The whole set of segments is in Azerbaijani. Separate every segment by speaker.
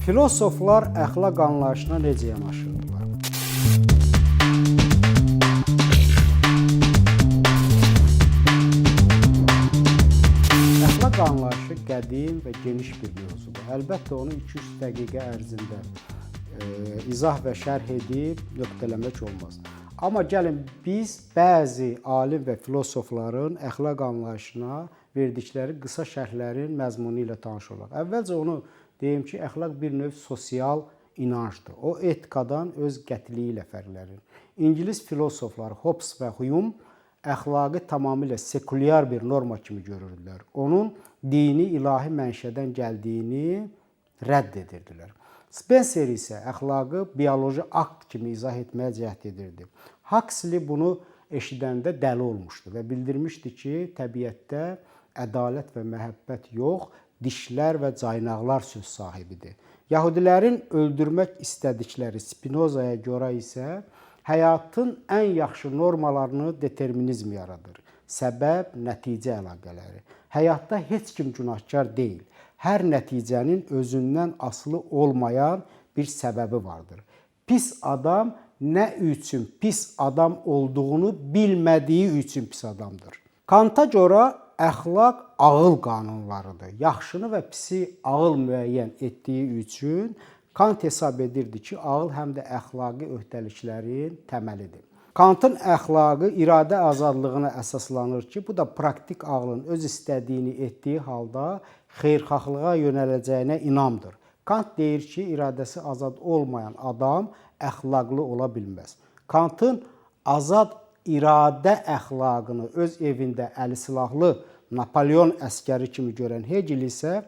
Speaker 1: Filosoflar əxlaq anlayışına necə yanaşırdılar? Əxlaq anlayışı qədim və geniş bir mövzudur. Əlbəttə onu 2-3 dəqiqə ərzində izah və şərh edib nöqtələmək olmaz. Amma gəlin biz bəzi alim və filosofların əxlaq anlayışına verdikləri qısa şərhlərin məzmunu ilə tanış olaq. Əvvəlcə onu deyim ki, əxlaq bir növ sosial inancdır. O etikadan öz qətiliyi ilə fərqlənir. İngilis filosofları Hobbes və Hume əxlaqı tamamilə sekulyar bir norma kimi görürdülər. Onun dini, ilahi mənşədən gəldiyini rədd edirdilər. Spencer isə əxlaqı bioloji akt kimi izah etməyə cəhd edirdi. Huxley bunu eşidəndə dəli olmuşdu və bildirmişdi ki, təbiətdə ədalət və məhəbbət yox, dişlər və caynaqlar söz sahibidir. Yahudilərin öldürmək istədikləri Spinozaya görə isə həyatın ən yaxşı normalarını determinizm yaradır. Səbəb, nəticə əlaqələri. Həyatda heç kim günahkar deyil. Hər nəticənin özündən asılı olmayan bir səbəbi vardır. Pis adam nə üçün pis adam olduğunu bilmədiyi üçün pis adamdır. Kanta görə əxlaq ağıl qanunlarıdır. Yaxşını və pisi ağıl müəyyən etdiyi üçün Kant hesab edirdi ki, ağıl həm də əxlaqi öhdəliklərin təməlidir. Kantın əxlaqı iradə azadlığına əsaslanır ki, bu da praktik ağlın öz istədiyini etdiyi halda xeyirxahlığa yönələcəyinə inamdır. Kant deyir ki, iradəsi azad olmayan adam əxlaqlı ola bilməz. Kantın azad iradə əxlaqını öz evində əli silahlı Napoleon əskəri kimi görən Hegel isə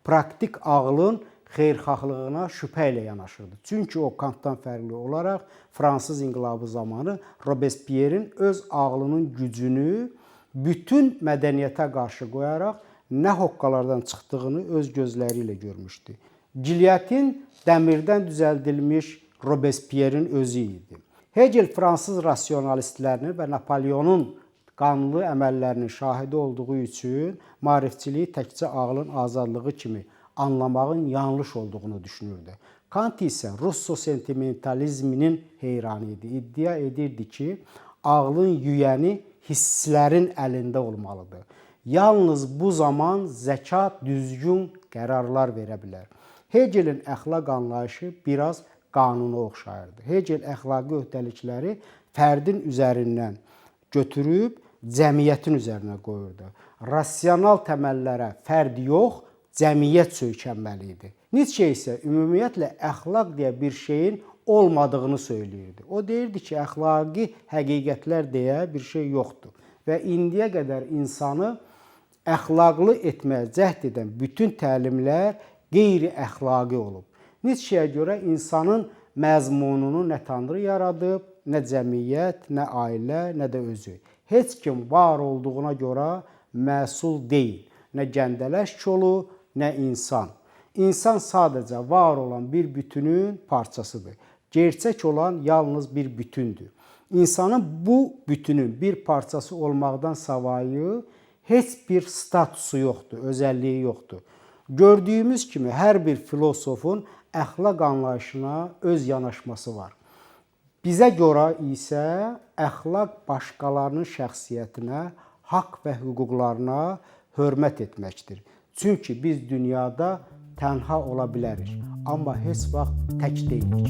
Speaker 1: praktik ağlın xeyirxahlığına şübhə ilə yanaşırdı. Çünki o Kantdan fərqli olaraq Fransız inqilabı zamanı Robespierre'in öz ağlının gücünü bütün mədəniyyətə qarşı qoyaraq nə hoqqalardan çıxdığını öz gözləri ilə görmüşdü. Gilyatin dəmirdən düzəldilmiş Robespierre'in özü idi. Hegel fransız rasionalistlərinin və Napoleonun qanlı əməllərinin şahidi olduğu üçün maarifçiliyi təkcə ağlın azadlığı kimi anlamağın yanlış olduğunu düşünürdü. Kant isə Russo sentimentalizminin heyranı idi. İddia edirdi ki, ağlın yüyəni hisslərin əlində olmalıdır. Yalnız bu zaman zəka düzgün qərarlar verə bilər. Hegelin əxlaq anlayışı biraz qanuna oxşayırdı. Hegel əxlaqi öhdəlikləri fərdin üzərindən götürüb cəmiyyətin üzərinə qoyurdu. Rasional təməllərə fərd yox, cəmiyyət söykənməli idi. Nietzsche isə ümumiyyətlə əxlaq deyə bir şeyin olmadığını söyləyirdi. O deyirdi ki, əxlaqi həqiqətlər deyə bir şey yoxdur və indiyə qədər insanı əxlaqlı etməyə cəhd edən bütün təlimlər qeyri-əxlaqi olub. Nietzscheyə görə insanın məzmununu nə Tanrı yaradıb, nə cəmiyyət, nə ailə, nə də özü. Heç kim var olduğuna görə məsul deyil. Nə gəndələş kolu, nə insan. İnsan sadəcə var olan bir bütünün parçasıdır. Gerçək olan yalnız bir bütündür. İnsanın bu bütünün bir parçası olmaqdan savayı heç bir statusu yoxdur, özəlliyi yoxdur. Gördüyümüz kimi hər bir filosofun əxlaq anlayışına öz yanaşması var. Bizə görə isə əxlaq başqalarının şəxsiyyətinə, haqq və hüquqlarına hörmət etməkdir. Çünki biz dünyada tənha ola bilərik, amma heç vaxt tək deyilik.